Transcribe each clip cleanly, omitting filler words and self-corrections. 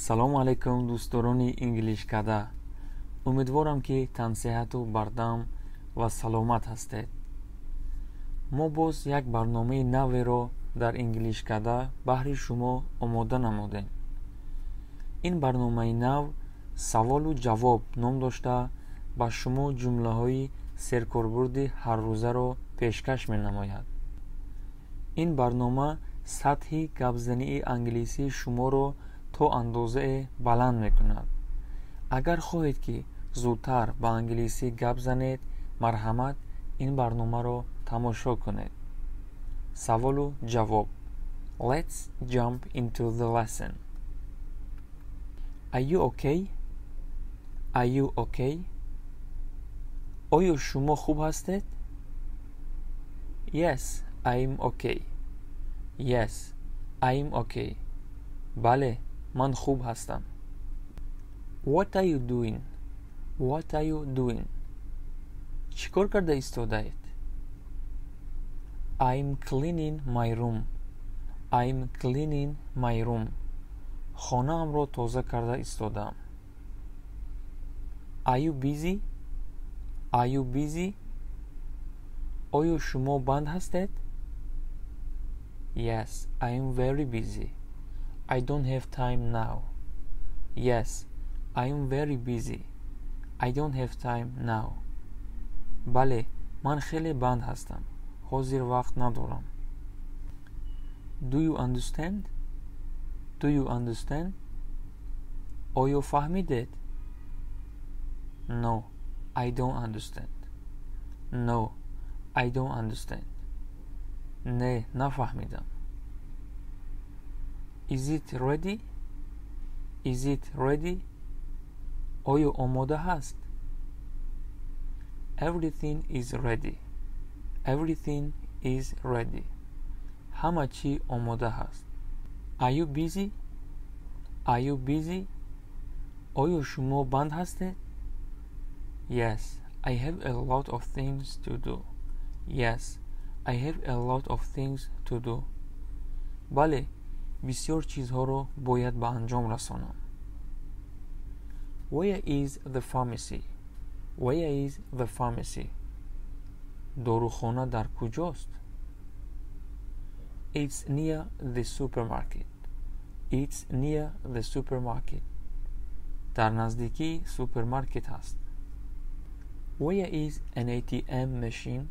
Салому алайкум, дӯстдорони Инглишкада. Умедворам, ки тансиҳату бардам ва саломат ҳастед. Мо боз як барномаи наверо дар Инглишкада баҳри шумо омода намудем. Ин барномаи нав «Саволу ҷавоб» ном дошта, ба шумо ҷумлаҳои серкорбурди ҳаррӯзаро пешкаш менамояд. Ин барнома сатҳи гапзании англисии шуморо то андозае баланд мекунад. Агар хоҳед, ки зудтар ба англисӣ гап занед, марҳамат, ин барномаро тамошо кунед. Саволу ҷавоб. Let's jump into the lesson. Are you okay? Are you okay? Оё шумо хуб ҳастед? Yes, I'm okay. Yes, I'm okay. Бале, ман хуб ҳастам. What are you doing? What are you doing? Чӣ кор карда истодаед? I'm cleaning my room. I'm cleaning my room. Хонаамро тоза карда истодаам. Are you busy? Are you busy? Оё шумо банд ҳастед? Yes, I am very busy. I don't have time now. Yes, I am very busy. I don't have time now. Бале, ман хеле банд ҳастам, ҳозир вақт надорам. Do you understand? Do you understand? Оё фаҳмидед? No, I don't understand. No, I don't understand. Не, нафаҳмидам. Is it ready? Is it ready? Оё омода ҳаст? Everything is ready. Everything is ready. Ҳама чӣ омода ҳаст. Are you busy? Are you busy? Оё шумо банд ҳастед? Yes, I have a lot of things to do. Yes, I have a lot of things to do. Бале, бисёр чизҳоро бояд ба анҷом расонам. Where is the pharmacy? Where is the pharmacy? Дорухона дар куҷост? It's near the supermarket. It's near the supermarket. Дар наздикии супермаркет ҳаст. Where is an ATM machine?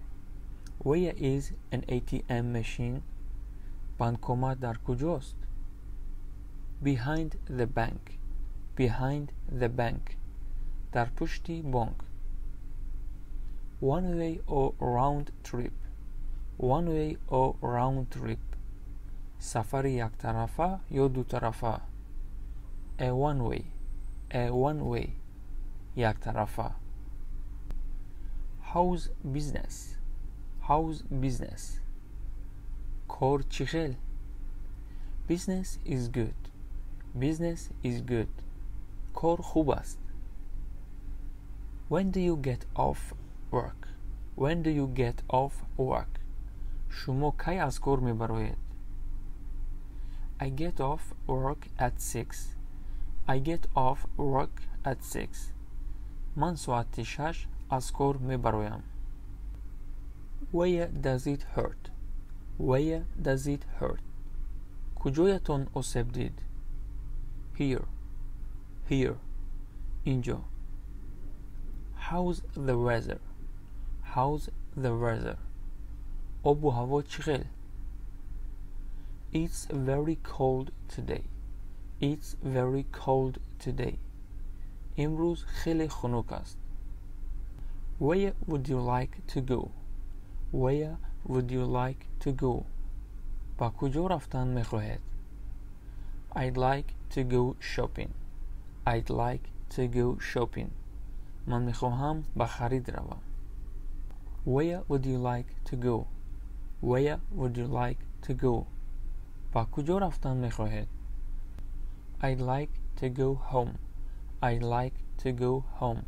Where is an ATM machine? Банкомат дар куҷост? Behind the bank. Behind the bank. Дар пушти бонк. One way or round trip? One way or round trip? Сафари яктарафа ё дутарафа? A one way. A one way. Яктарафа. How's business? How's business? Кор чӣ хел? Business is good. Business is good. Кор хуб аст. When do you get off work? When do you get off work? Шумо кай аз кор мебароед? I get off work at 6. I get off work at 6. Ман соати 6 аз кор мебароям. Where does it hurt? Where does it hurt? Куҷоятон осеб дид? Here. Here. Инҷо. How's the weather? How's the weather? Обу ҳаво чӣ хел? It's very cold today. It's very cold today. Имрӯз хеле хунук аст. Where would you like to go? Where would you like to go? Ба куҷо рафтан мехоҳед? I'd like to go shopping. I'd like to go shopping. Ман мехоҳам ба харид равам. Where would you like to go? Where would you like to go? Ба куҷо рафтан мехоҳед? I'd like to go home. I'd like to go home.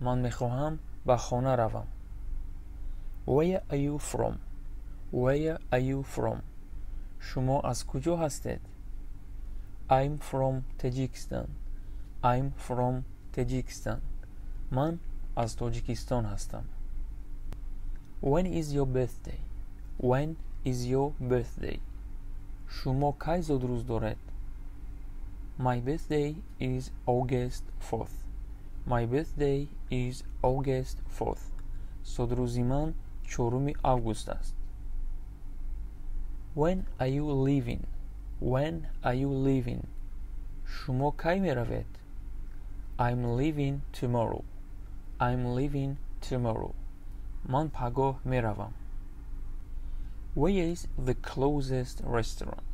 Ман мехоҳам ба хона равам. Where are you from? Where are you from? Шумо аз куҷо ҳастед? I'm from Tajikistan. I'm from Tajikistan. Ман аз Тоҷикистон ҳастам. When is your birthday? When is your birthday? Шумо кай зодрӯз доред? My birthday is August 4th. My birthday is August 4th. Зодрӯзи ман 4 август аст. When are you leaving? When are you leaving? Шумо кай меравед? I'm leaving tomorrow. I'm leaving tomorrow. Ман пагоҳ меравам. Where is the closest restaurant?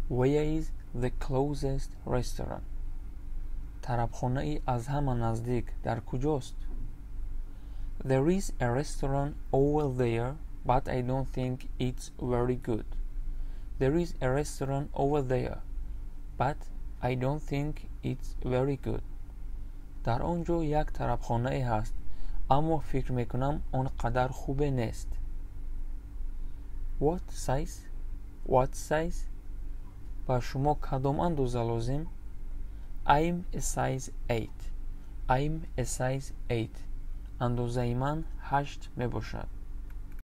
Where is the closest restaurant? Тарабхонаи аз ҳама наздик дар куҷост? There is a restaurant over there, but I don't think it's very good. There is a restaurant over there, but I don't think it's very good. Дар он ҷо як тарабхонае ҳаст, аммо фикр мекунам он қадар хубе нест. What size? What size? Ба шумо кадом андоза лозим? I'm a size 8. I'm a size 8. Андозаи ман 8 мебошад.